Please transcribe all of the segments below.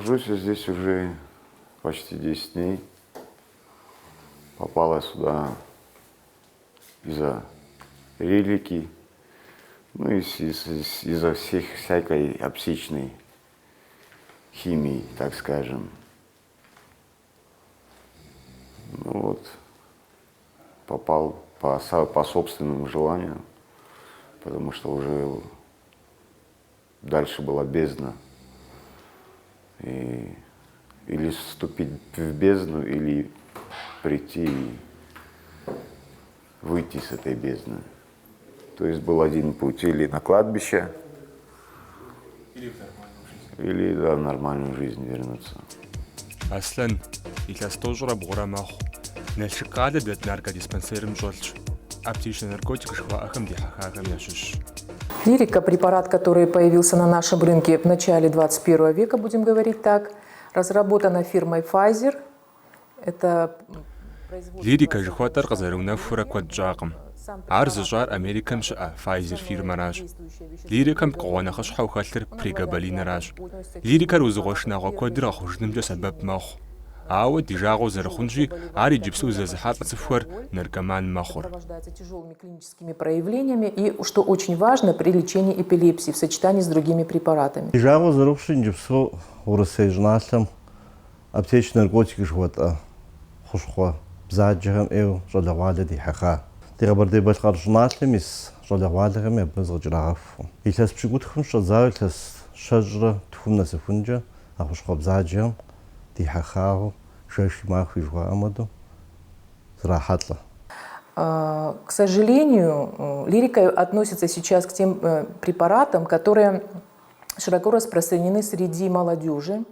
Нахожусь я здесь уже почти 10 дней. Попала сюда из-за лирики, ну и из-за всех всякой аптечной химии, так скажем. Ну вот, попал по собственному желанию, потому что уже дальше была бездна. И или вступить в бездну, или прийти и выйти с этой бездны. То есть был один путь: или на кладбище, или в нормальную жизнь. Или, да, в нормальную жизнь вернуться. Аслъэн, илъэс тӏощӏрэ бгъурэ мэхъу. Налшык къалэ дэт наркодиспансерым щӏэлъщ. Аптечнэ наркотик жыхуаӏэхэм дихьэхахэм ящыщщ. Лирика – препарат, который появился на нашем рынке в начале 21 века, будем говорить так, разработана фирмой Pfizer. Это Лирика жыхуэтӏэр къызэрыунэхурэ куэд щӏакъым. Ар зыщӏар Америкэм щыӏэ Pfizer фирмэращ. Лирикэм пкъыгъуэ нэхъыщхьэу хэлъыр прегабалиныращ. Лирикэр узыгъуэ шынагъуэ куэдыр гъэхъужынымкӏэ сэбэп мэхъу. Ауэ, ди жагъуэ зэрыхъунщи, ар иджыпсту зэзыхьэлӏэ цӏыхухэр наркоман мэхъур. Сопровождается тяжелыми клиническими проявлениями и, что очень важно, при лечении эпилепсии в сочетании с другими препаратами. Ди жагъуэ зэрыхъущи, иджыпсту Урысей щӏыналъэм аптечнэ наркотик жыхуэтӏэ хущхъуэ бзаджэхэм ӏейуэ щӏалэгъуалэ дихьэха. Ди Къэбэрдей-Балъкъэр щӏыналъэм ис щӏалэгъуалэхэми абы зыкъыкӏэрагъэхукъым. Илъэс пщыкӏутхум щыщӏэдзауэ илъэс щэщӏрэ тхум нэсыхункӏэ а хущхъуэ бзаджэхэм дихьэхауэ жэщи махуи жыхуаӏэм хуэдэу зрахьэлӏэ. К сожалению, лирика относится сейчас к тем препаратам, которые широко распространены среди молодежи.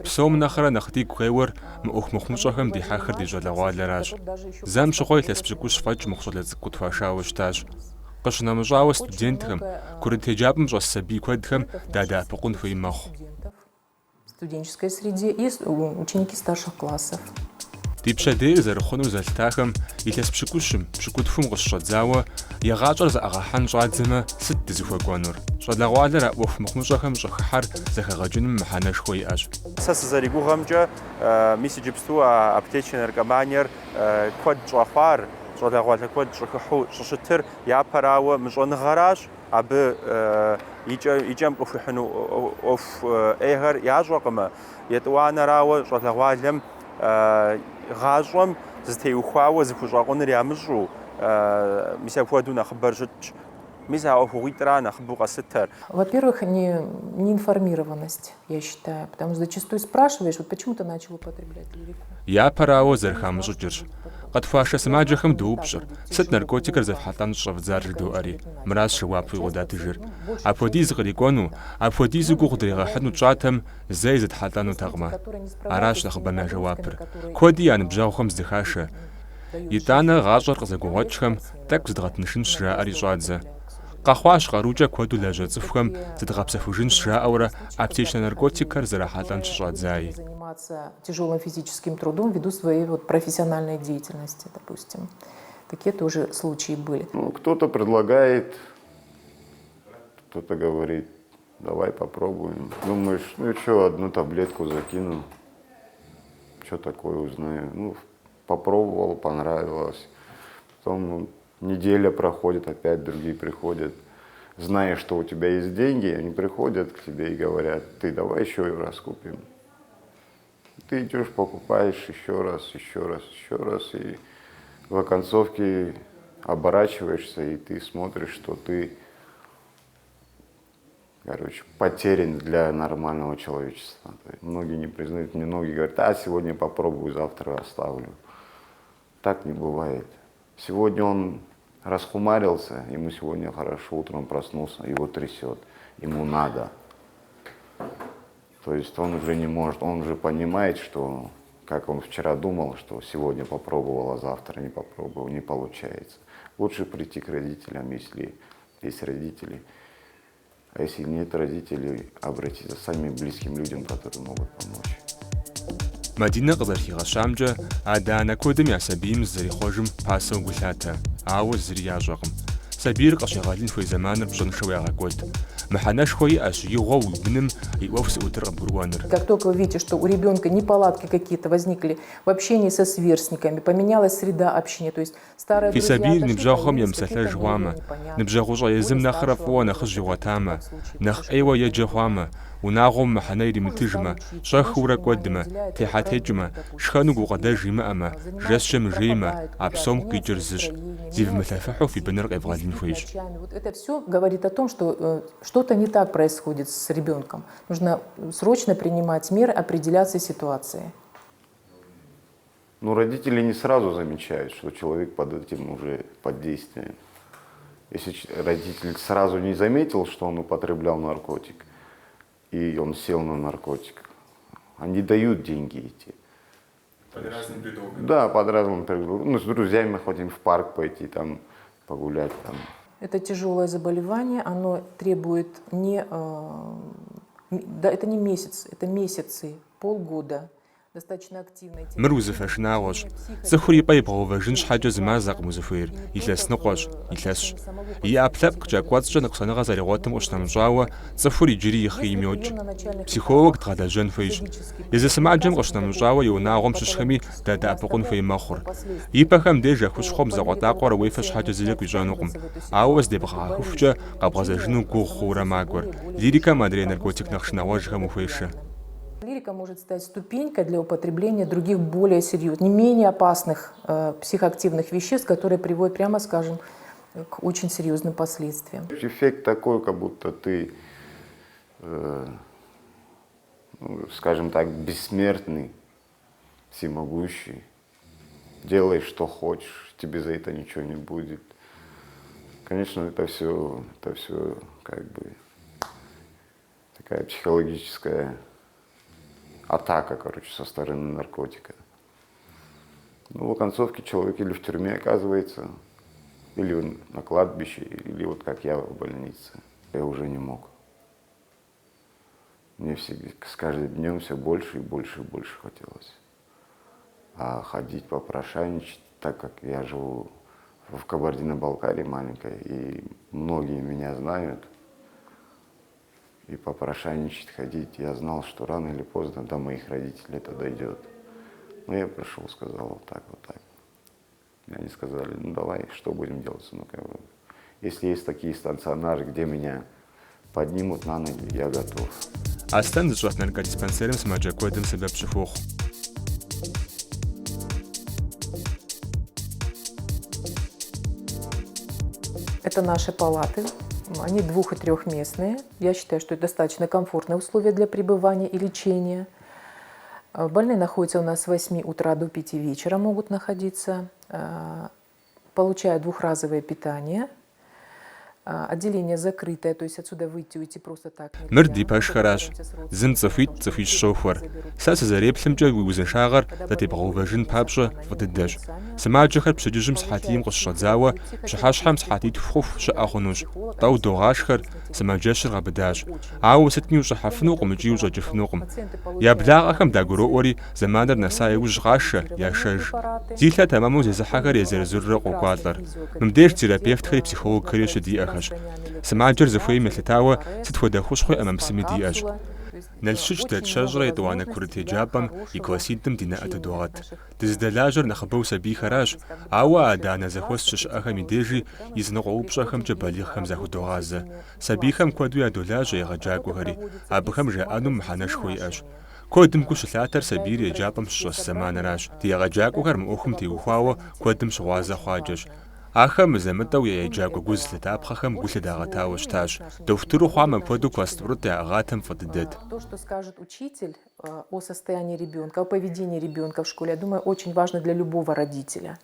Псом нэхърэ нэхъ дигу къеуэр мы ӏуэху мыхъумыщӏэхэм дихьэхыр ди щӏалэгъуалэращ. Зэм щыгъуэ илъэс пщыкӏущ фӏэкӏ мыхъу щӏалэ цӏыкӏу къытхуашауэ щытащ. Къыщынэмыщӏауэ студентхэм, курыт еджапӏэм щӏэс сабий куэдхэм дадэӏэпыкъун хуей мэхъу. В студенческой среде и ученики старших классов. Ди пщэдейр зэрыхъунур зэлъытахэм илъэс пщыкӏущым, пщыкӏутхум къыщыщӏэдзауэ я гъащӏэр зэӏагъэхьэн щӏадзэмэ, сыт дызыхуэкӏуэнур? Щӏалэгъуалэр а ӏуэху мыхъумыщӏэхэм щӏыхыхьэр зэхэгъэкӏыным мыхьэнэшхуэ иӏэщ. Сэ сызэригугъэмкӏэ, мис иджыпсту а аптечнэ наркоманиер куэд щӏэхъуар, щӏалэгъуалэ куэд щӏыхыхьэу щӏыщытыр япэрауэ мыщӏэныгъэращ, абы и кӏэм къыхуихьыну ӏуэху ӏейхэр ящӏэкъымэ. Етӏуанэрауэ, щӏалэгъуалэм гъащӏэм зытеухуауэ зыхущӏэкъуныр ямыщӏэу, мис апхуэдэу нэхъыбэр щытщ. Мис а ӏуэхугъуитӏра нэхъыбэу къэслъытэр. Во-первых, неинформированность, я считаю, потому что зачастую спрашиваешь, вот почему ты начал употреблять лирику? Япэрауэ, зэрыхамыщӏыкӏырщ. Къытхуашэ сымаджэхэм доупщӏыр, сыт наркотикыр зэфхьэлӏэн щӏэвдзар жыдоӏэри, мыращ жэуапуи къыдатыжыр. Апхуэдиз кърикӏуэну, апхуэдизу гугъу дригъэхьыну тщӏатэм, зэи зэтхьэлӏэнутэкъымэ. Аращ нэхъыбэм я жэуапыр. Куэди я ныбжьэгъухэм здыхашэ. Итӏанэ гъащӏэр къызэгугъуэкӏхэм тӏэкӏу зыдгъэтыншынщ жаӏэри щӏадзэ. Къэхъуащ къарукӏэ куэду лажьэ цӏыхухэм зыдгъэпсэхужынщ жаӏэурэ аптечнэ наркотикхэр зэрахьэлӏэн щыщӏадзаи. Заниматься тяжелым физическим трудом ввиду своей вот профессиональной деятельности, допустим. Такие тоже случаи были. Ну, кто-то предлагает, кто-то говорит, давай попробуем. Думаешь, ну что, одну таблетку закину, что такое узнаю. Ну, попробовал, понравилось. Потом, ну, неделя проходит, опять другие приходят. Зная, что у тебя есть деньги, они приходят к тебе и говорят, ты давай еще раз купим. Ты идешь, покупаешь еще раз, еще раз, еще раз, и в оконцовке оборачиваешься, и ты смотришь, что ты, короче, потерян для нормального человечества. То есть многие не признают, многие говорят, а сегодня попробую, завтра оставлю. Так не бывает. Сегодня он расхумарился, ему сегодня хорошо, утром проснулся, его трясет, ему надо. То есть он уже не может, он уже понимает, что, как он вчера думал, что сегодня попробовал, а завтра не попробовал, не получается. Лучше прийти к родителям, если есть родители. А если нет родителей, обратиться к самым близким людям, которые могут помочь. Мадинэ къызэрыхигъэщамкӏэ, адэ-анэ куэдым я сабийм зызэрихъуэжым пасэу гу лъатэ, ауэ зыри ящӏэкъым. Сабийр къыщегъэлын хуей зэманыр пщӏэншэу ягъэкӏуэд. Мыхьэнэшхуэ иӏэщ игъуэу уи быным и ӏуэху зыӏутыр къыбгурыӏуэныр. Как только вы видите, что у ребенка неполадки какие-то возникли в общении со сверстниками, поменялась среда общения, то есть старые Фи друзья сабийр отошли, ныбжьэгъухэм появились емыпсэлъэж какие-то хъуамэ, новые непонятные, ныбжьэгъущӏэ более езым нэхърэ старшего фӏыуэ нэхъыжь возраста, в игъуэтамэ, таком случае нэхъ тоже ӏейуэ надо еджэ хъуамэ, унагъуэм мыхьэнэ Может, стал иримытыжмэ, учиться, меньше щӏэхыурэ внимания кӏуэдмэ, уделяет техьэ-текӏмэ, родным, допустим, шхэну себе, гукъыдэж имыӏэмэ, занимается, жэщкӏэ мыжеймэ, пропадает а куда-то, псом меняется къикӏыр зыщ. настроение, меняется Зивмылъэфыхьу фи аппетит, быныр не къевгъэлын спит хуейщ. ночами. Вот это все говорит о том, что что-то не так происходит с ребенком. Нужно срочно принимать меры, определяться с ситуацией. Ну, родители не сразу замечают, что человек под этим уже под действием. Если родитель сразу не заметил, что он употреблял наркотик, и он сел на наркотик, они дают деньги эти. Под разным предлогом. Да, под разным предлогом. Ну, с друзьями хотим в парк пойти, там, погулять. Там. Это тяжелое заболевание, оно требует не, да, это не месяц, это месяцы, полгода. Достаточно активной Мыр узыфэ шынагъуэщ. Цӏыхур и пӏэ ибгъэувэжын щхьэкӏэ зы мазэкъым узыхуейр, илъэс ныкъуэщ, илъэсщ. И ӏэпкълъэпкъкӏэ, кӏуэцӏкӏэ ныкъусаныгъэ зэригъуэтым къыщынэмыщӏауэ, цӏыхур иджыри и хъийм йокӏ. Психолог дгъэлэжьэн хуейщ. Езы сымаджэм къыщынэмыщӏауэ и унагъуэм щыщхэми дадэӏэпыкъун хуей мэхъур. Ипэхэм деж а хущхъуэм закъуэтӏакъуэрэ уефэ щхьэкӏэ зыри къуищӏэнукъым. Ауэ зыдебгъэхьэхыхукӏэ къэбгъэзэжыну гугъу хъуурэ макӏуэр. Лирикэм адрей наркотик нэхъ шынагъуэжхэм ухуешэ. Лирика может стать ступенькой для употребления других более серьезных, не менее опасных психоактивных веществ, которые приводят, прямо скажем, к очень серьезным последствиям. Эффект такой, как будто ты, ну, скажем так, бессмертный, всемогущий. Делай, что хочешь, тебе за это ничего не будет. Конечно, это все как бы такая психологическая атака, короче, со стороны наркотика. Ну, в оконцовке человек или в тюрьме оказывается, или на кладбище, или вот как я в больнице. Я уже не мог. Мне всегда, с каждым днем все больше и больше и больше хотелось. А ходить попрошайничать, так как я живу в Кабардино-Балкарии маленькой, и многие меня знают, и попрошайничать ходить, я знал, что рано или поздно до моих родителей это дойдет. Но я пришел, сказал вот так, вот так. И они сказали: «Ну давай, что будем делать, сынок?» Я говорю: «Если есть такие стационары, где меня поднимут на ноги, я готов». Аслъэн зыщӏэс наркодиспансерым сымаджэ куэдым сэбэп щыхуохъу. Это наши палаты. Они двух- и трехместные. Я считаю, что это достаточно комфортные условия для пребывания и лечения. Больные находятся у нас с 8 утра до 5 вечера, могут находиться, получают двухразовое питание. Отделение закрытое, то есть отсюда выйти, уйти просто так нельзя. Мыр ди пэшхэращ. Зым цӏыхуитӏ, цӏыхуищ щохуэр. Сэ сызэреплъымкӏэ, уи узыншагъэр зэтебгъэувэжын папщӏэ фӏы дыдэщ. Сымаджэхэр пщэдджыжьым сыхьэтийм къыщыщӏэдзауэ, пщыхьэщхьэм сыхьэтитху хъуху щыӏэ хъунущ. Тӏэу догъашхэр, сымаджэщыр гъэбыдащ. Ауэ сытми ущӏыхьэфынукъым икӏи ущӏэкӏыфынукъым. Я благъэхэм дагуроӏуэри, зэманыр нэса иужь къашэ, яшэж. Зи лъэ тэмэму зезыхьэхэр езыр-езырурэ къокӏуалӏэр. Мыбдеж терапевтхэри психологхэри щыдиӏэхэщ. Сымаджэр зыхуейм елъытауэ сыт хуэдэ хущхъуи ӏэмэпсыми диӏэщ. Налщыч дэт 102 курыт еджапӏэм и класситӏым ди нэӏэ тыдогъэт. Дызыдэлажьэр нэхъыбэу сабийхэращ, ауэ адэ-анэ зэхуэс щыщыӏэхэм и дежи языныкъуэ упщӏэхэмкӏэ балигъхэм захудогъазэ. Сабийхэм куэду ядолажьэ егъэджакӏуэхэри, абыхэм жаӏэнум мыхьэнэшхуэ иӏэщ. Куэдым гу щылъатэр сабийр еджапӏэм щыщӏэс зэманыращ. Ди егъэджакӏуэхэр мы ӏуэхум теухуауэ куэдым щыгъуазэ хъуакӏэщ. Ахэм мызэ-мытӏэу я еджакӏуэ гу зылъытапхъэхэм гу лъыдагъэтауэ щытащ. Дохутыру хъуам апхуэдэу класс тӏурытӏ яӏыгъатэм фӏы дыдэт. То, что скажет учитель о состоянии ребенка, о поведении ребенка в школе, я думаю, очень важно для любого родителя.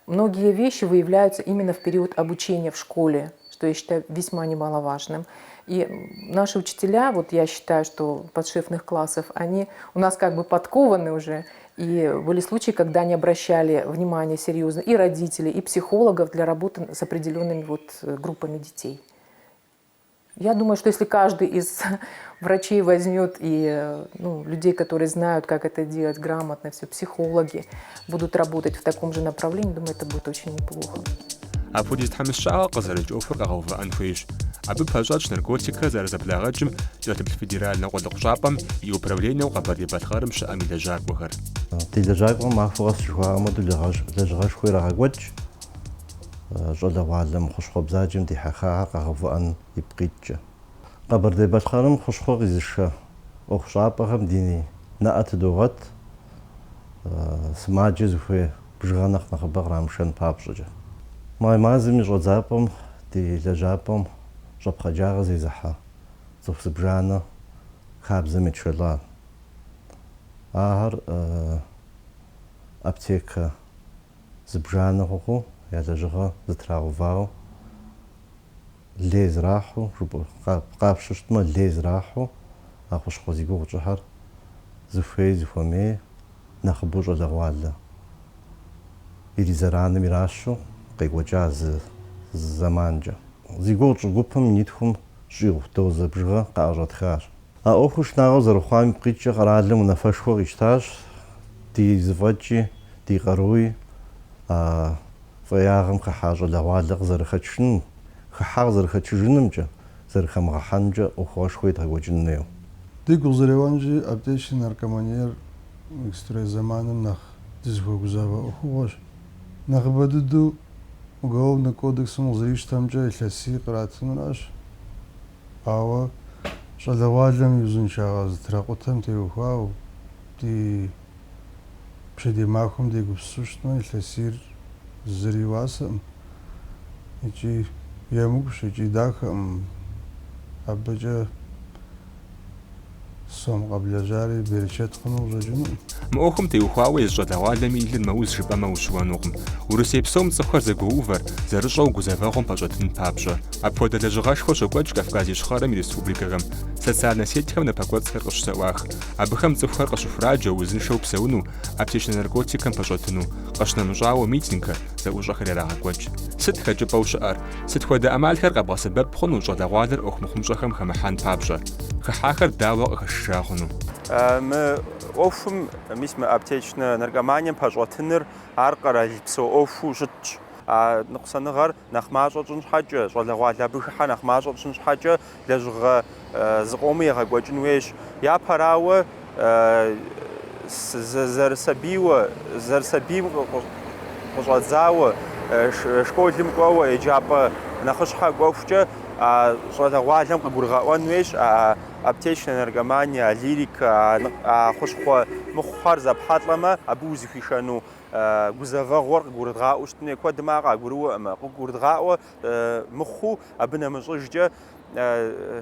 Многие вещи выявляются именно в период обучения в школе, что я считаю весьма немаловажным. И наши учителя, вот я считаю, что подшефных классов, они у нас как бы подкованы уже. И были случаи, когда они обращали внимание серьезно и родителей, и психологов для работы с определенными вот группами детей. Я думаю, что если каждый из врачей возьмет и ну, людей, которые знают, как это делать грамотно, все психологи будут работать в таком же направлении, думаю, это будет очень неплохо. Апхуэдиз тхьэмыщкӏагъэ къызэрыкӏ ӏуэхур къэгъэувыӏэн хуейщ. Абы пэщӏэтщ наркотикхэр зэрызэблагъэкӏым кӏэлъыплъ федеральнэ къулыкъущӏапӏэм и управленэу Къэбэрдей-Балъкъэрым щыӏэм и лэжьакӏуэхэр. Ди лэжьакӏуэхэм махуэ къэс жыхуаӏэм хуэдэу лэжьыгъэшхуэ ирагъэкӏуэкӏ, щӏалэгъуалэм хущхъуэ бзаджэм дихьэхахэр къэгъэувыӏэн ипкъ иткӏэ. Къэбэрдей-Балъкъэрым хущхъуэ къизышэ ӏуэхущӏапӏэхэм ди нэӏэ тыдогъэт, сымаджэ зыхуей бжыгъэ нэхъ нэхъыбэ кърамышэн папщӏэкӏэ. Май мазэм и щӏэдзапӏэм ди лэжьапӏэм щӏэпхъаджагъэ зезыхьэ цӏыху зыбжанэ хабзэм етшэлӏа. Ахэр аптекэ зыбжанэ хъухъуу я лэжьыгъэ зэтрагъэувауэ лей зэрахьэу, жыпӏэу, къапщтэу щытмэ, лей зэрахьэу а хущхъуэ зи гугъу тщӏыхэр зыхуей, зыхуэмей нэхъыбэу щӏалэгъуалэ иризэраным иращэу къекӏуэкӏа зы зэманкӏэ. Зи гугъу тщӏы гупым минитхум щӏигъу дозэ бжыгъэ къаӏэщӏэтхащ. А ӏуэхур шынагъуэ зэрыхъуам ипкъ иткӏэ къэралым унафэшхуэ къищтащ, ди зэфӏэкӏи, ди къаруи а фӏеягъэм хыхьа щӏалэгъуалэ къызэрыхэтшыным, хыхьа къызэрыхэтшыжынымкӏэ, зэрыхэмыгъэхьэнымкӏэ ӏуэхугъэшхуэ едгъэкӏуэкӏын хуейуэ. Дигу къызэреуэнщи, аптечнэ наркоманиер иджыпстурей зэманым нэхъ дызыхуэгузавэ ӏуэхугъуэщ. Нэхъыбэ дыдэу Уголовнэ кодексым къызэрищтэмкӏэ илъэсий къратынуращ. Ауэ щӏалэгъуалэм и узыншагъэ зэтракъутэм теухуауэ ди пщэдей махуэм дегупсысу щытмэ, илъэсийр зыри уасэкъым икӏи емыкӏущ икӏи дахэкъым. Абыкӏэ сом къэблэжьари берычэт хъуну къыщӏэкӏынукъым. Мы ӏуэхум теухуауэ езы щӏалэгъуалэми и лыр мэуз жыпӏэмэ ущыуэнукъым. Урысей псом цӏыхухэр зэгуоувэр, зэрыщӏэу гузэвэгъуэм пэщӏэтын папщӏэ. Апхуэдэ лэжьыгъэшхуэ щокӏуэкӏ Кавказ Ищхъэрэм и республикэхэм. Социальнэ сетьхэм напэкӏуэцӏхэр къыщызэӏуах. Абыхэм цӏыхухэр къыщыхураджэ узыншэу псэуну, аптечнэ наркотикхэм пэщӏэтыну, къыщынэмыщӏауэ митингхэр, зэӏущӏэхэр ирагъэкӏуэкӏ. Сыт хэкӏыпӏэу щыӏэр? Сыт хуэдэ ӏэмалхэр къэбгъэсэбэп хъуну щӏалэгъуалэр ӏуэху мыхъумыщӏэхэм хэмыхьэн папщӏэ? Хыхьахэр дауэ къыхэшыжа хъуну? Мы ӏуэхум, мис мы аптечнэ наркоманием пэщӏэтыныр, ар къэралпсо ӏуэхуу щытщ. А ныкъусаныгъэр нэхъ мащӏэ тщӏын щхьэкӏэ, щӏалэгъуалэ абы хыхьэр нэхъ мащӏэ тщӏын щхьэкӏэ лэжьыгъэ зыкъому егъэкӏуэкӏын хуейщ. Япэрауэ, зэрысабийуэ, зэрысабийм къыщӏэдзауэ, школым кӏуэуэ, еджапӏэ нэхъыщхьэ кӏуэхукӏэ а щӏалэгъуалэм къыгурыгъэӏуэн хуейщ а аптечнэ наркомание, а лирикэ, а хущхъуэ мыхъухэр зэпхьэлӏэмэ, абы узыхуишэну гузэвэгъуэр къыгурыдгъаӏуэу щытын хуей. Куэдым ар къагурыӏуэкъымэ. Къыгурыдгъаӏуэ мыхъуу, абы нэмыщӏыжкӏэ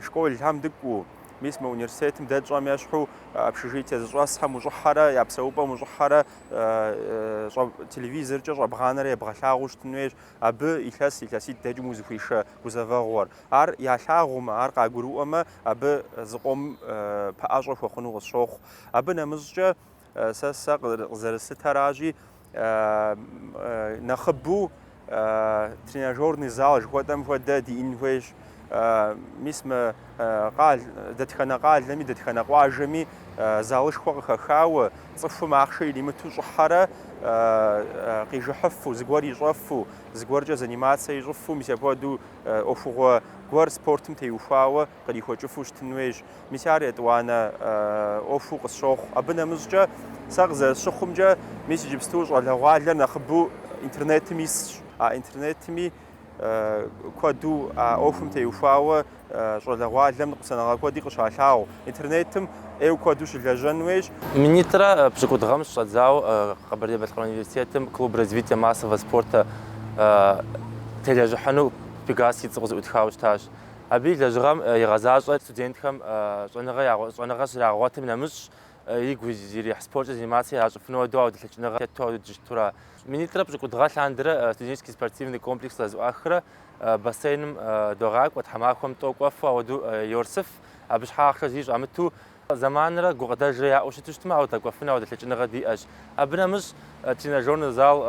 школхэм дыкӏуэу, мис мы университетым дэ тщӏэм ещхьу общежитие зыщӏэсхэм ущӏыхьэрэ, я псэупӏэм ущӏыхьэрэ телевизоркӏэ щӏэбгъанэрэ ебгъэлъагъуу щытын хуейщ. Абы илъэс, илъэситӏ дэкӏым узыхуишэ гузэвэгъуэр. Ар ялъагъумэ, ар къагурыӏуэмэ, абы зыкъом пэӏэщӏэ хуэхъуну къысщохъу. Абы нэмыщӏкӏэ Сэ сэ къызэрыслъытэращи, нэхъыбэу тренажерный зал жыхуэтӏэм хуэдэ диӏэн хуейщ. Мис мы къал, дэтхэнэ къалэми, дэтхэнэ къуажэми залышхуэ къыхэхауэ, цӏыхум ахъшэ иримыту щӏыхьэрэ къижыхьыфу, зыгуэр ищӏэфу, зыгуэркӏэ заниматься ищӏыфу, мис апхуэдэу ӏуэхугъуэ гуэр спортым теухуауэ кърихуэкӏыфу щытын хуейщ. Мис ар етӏуанэ ӏуэхуу къысщохъу. Абы нэмыщӏкӏэ, сэ къызэрысщыхъумкӏэ, мис иджыпсту щӏалэгъуалэр нэхъыбэу интернетым исщ. А интернетми куэду а ӏуэхум теухуауэ щӏалэгъуалэм ныкъусаныгъэ куэди къыщалъагъу. Интернетым ӏейуэ куэду щылэжьэн хуейщ. Минитӏрэ пщыкӏутӏ гъэм щыщӏэдзауэ Къэбэрдей-Балъкъэр университетым клуб развития массового спорта телэжьыхьыну Пегас и цӏэу къызэӏутхауэ щытащ. Абы и лэжьыгъэм игъэзащӏэр студентхэм щӏэныгъэ щрагъэгъуэтым нэмыщӏ, игу ирихь спорткӏэ заниматься иращӏыфыну хуэдэу ауэдэ лъэкӏыныгъэ етту ауэдэу дыщытура. Минитӏрэ пщыкӏутӏ гъэ лъандэрэ студенческий спортивный комплекс къызэӏуахрэ бассейным догъакӏуэ, тхьэмахуэм тӏэу кӏуэфу ауэдэу йорсыф, абы щхьэ ахъшэ зыри щӏамыту. Зэманрэ гукъыдэжрэ яӏэу щыту щытмэ, ауэ дгъэкӏуэфын ауэдэ лъэкӏыныгъэ диӏэщ. Абы нэмыщӏ тренажерный зал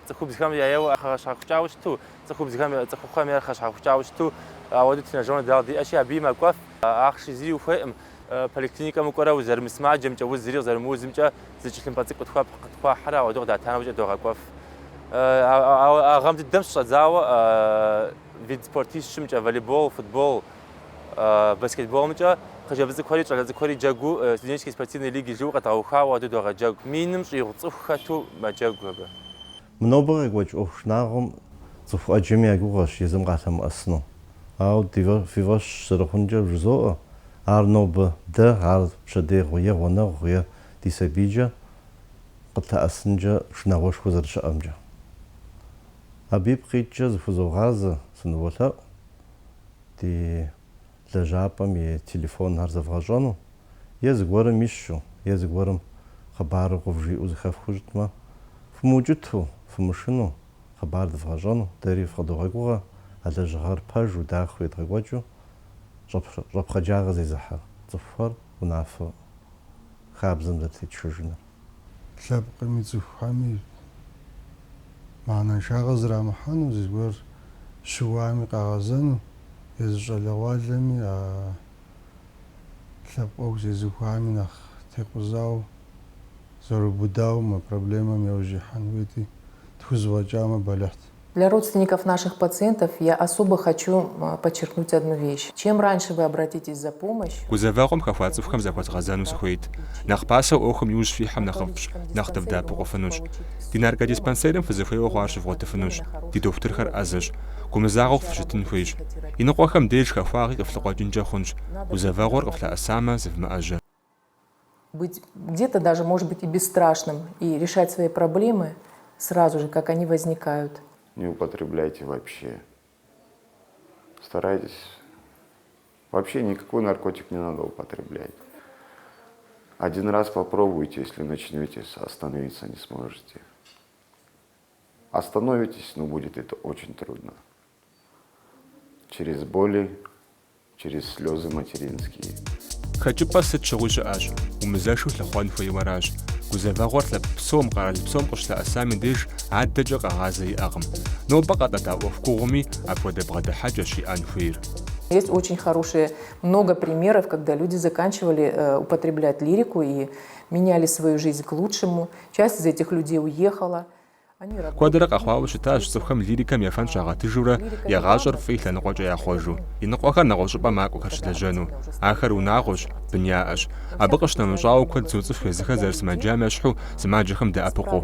цӏыхубзхэм яейуэ хэщхьэхукӏауэ щыту, цӏыхубзхэм, цӏыхухъухэм яйр хэщхьэхукӏауэ щыту, ауэдэу тренажерный зал диӏэщи, абыи мэкӏуэф, ахъши зыри ухуейкъым. Поликлиникэм укӏуэрэ узэрымысымаджэмкӏэ, уз зыри къызэрымыузымкӏэ зы тхылъымпӏэ цӏыкӏу къытхуахьрэ ауэдэу къыдата нэужькӏэ догъэкӏуэф. А гъэм дыдэм щыщӏэдзауэ. Вид спортищымкӏэ, волейбол, футбол, баскетболымкӏэ хъыджэбз цӏыкӏухэри щӏалэ цӏыкӏухэри джэгуу студенческие спортивные лиги жиӏэу къэдгъэухауэ ауэдэу догъэджэгу. Миным щӏигъу цӏыху хэту мэджэгу абы. Мы нобэ къекӏуэкӏ ӏуэху шынагъуэм цӏыху ӏэджэми я гугъэщ езым къалъэмыӏэсыну. Ауэ ди фи фӏэщ зэрыхъункӏэ вжызоӏэ, ар нобэ дэ, ар пщэдей е гъунэгъу е ди сабийкӏэ къытлъэӏэсынкӏэ шынагъуэшхуэ зэрыщыӏэмкӏэ. Абы ипкъ иткӏэ зыхузогъазэ, сыныволъэӏу, ди лэжьапӏэм и телефонхэр зэвгъэщӏэну, е зыгуэрым ищу, е зыгуэрым хъыбару къывжиӏэу зэхэфхыу щытмэ, фымыукӏыту, фымышыну, хъыбар дывгъэщӏэну, дэри фыкъыдогъэгугъэ, а лэжьыгъэр пэжу, дахэу едгъэкӏуэкӏыу щӏэпхъаджагъэ зезыхьэ цӏыхухэр унафэ хабзэм зэрытетшэжынур. Лъэпкъми цӏыхухэми мыхьэнэншагъэ зэрамыхьэну, зыгуэр щыуами къагъэзэну, езы щӏалэгъуалэми а лъэпкъ ӏуэху зезыхуами нэхъ текъузауэ, зэрыубыдауэ мы проблемэм яужь ихьэн хуейти, тхузэфӏэкӏамэ бэлыхьт. Для родственников наших пациентов я особо хочу подчеркнуть одну вещь. Чем раньше вы обратитесь за помощью, Гузэвэгъуэм хэхуа цӏыхухэм захуэзгъэзэну сыхуейт. Нэхъ пасэу ӏуэхум иужь фихьэм нэхъыфӏщ, нэхъ дывдэӏэпыкъуфынущ. Ди наркодиспансерым фызыхуейуэ хъуар щывгъуэтыфынущ. Ди дохутырхэр ӏэзэщ. Гумызагъэу фыщытын хуейщ. Иныкъуэхэм деж хахуагъи къыфлъыкъуэкӏынкӏэ хъунщ. Гузэвэгъуэр къыфлъэӏэсамэ, зывмыӏэжьэ. Быть где-то даже, может быть, и бесстрашным, и решать свои проблемы сразу же, как они возникают. Не употребляйте вообще. Старайтесь. Вообще никакой наркотик не надо употреблять. Один раз попробуйте, если начнете, остановиться не сможете. Остановитесь, но будет это очень трудно. Через боли, через слезы материнские. Хэкӏыпӏэ сыт щыгъуи щыӏэщ, умызэшу лъыхъуэн хуейуэ аращ. Гузэвэгъуэр лъэпкъ псом, къэрал псом къыщылъэӏэсам и деж адэкӏэ къэгъазэ иӏэкъым. Нобэ къэтӏэта ӏуэху гугъуми апхуэдэ бгъэдыхьэкӏэщ иӏэн хуейр. Есть очень хорошие много примеров, когда люди заканчивали употреблять лирику и меняли свою жизнь к лучшему. Часть из этих людей уехала. Куэдрэ къэхъуауэ щытащ цӏыхухэм лирикэм ефэн щагъэтыжурэ я гъащӏэр фӏы и лъэныкъуэкӏэ яхъуэжу. Иныкъуэхэр нэгъуэщӏыпӏэ макӏуэхэр щылэжьэну. Ахэр унагъуэщ, бын яӏэщ. Абы къыщынэмыщӏауэ куэд соцӏыху езыхэр зэрысымэджам ещхьу сымаджэхэм дэӏэпыкъуу.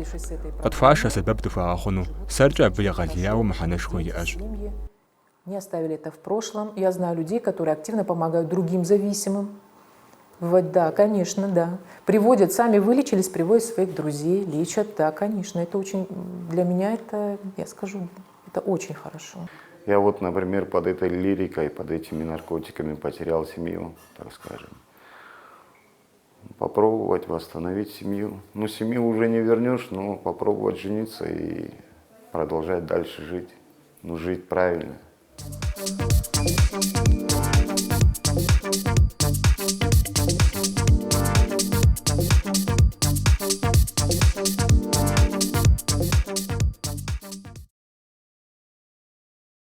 Къытхуашэ сэбэп дыхуагъэхъуну. Сэркӏэ абы егъэлеяуэ мыхьэнэшхуэ иӏэщ. Не оставили это в прошлом. Я знаю людей, которые активно помогают другим зависимым. Вот, да, конечно, да. Приводят, сами вылечились, приводят своих друзей, лечат, да, конечно. Это очень, для меня это, я скажу, это очень хорошо. Я вот, например, под этой лирикой, под этими наркотиками потерял семью, так скажем. Попробовать восстановить семью. Ну, семью уже не вернешь, но попробовать жениться и продолжать дальше жить. Ну, жить правильно.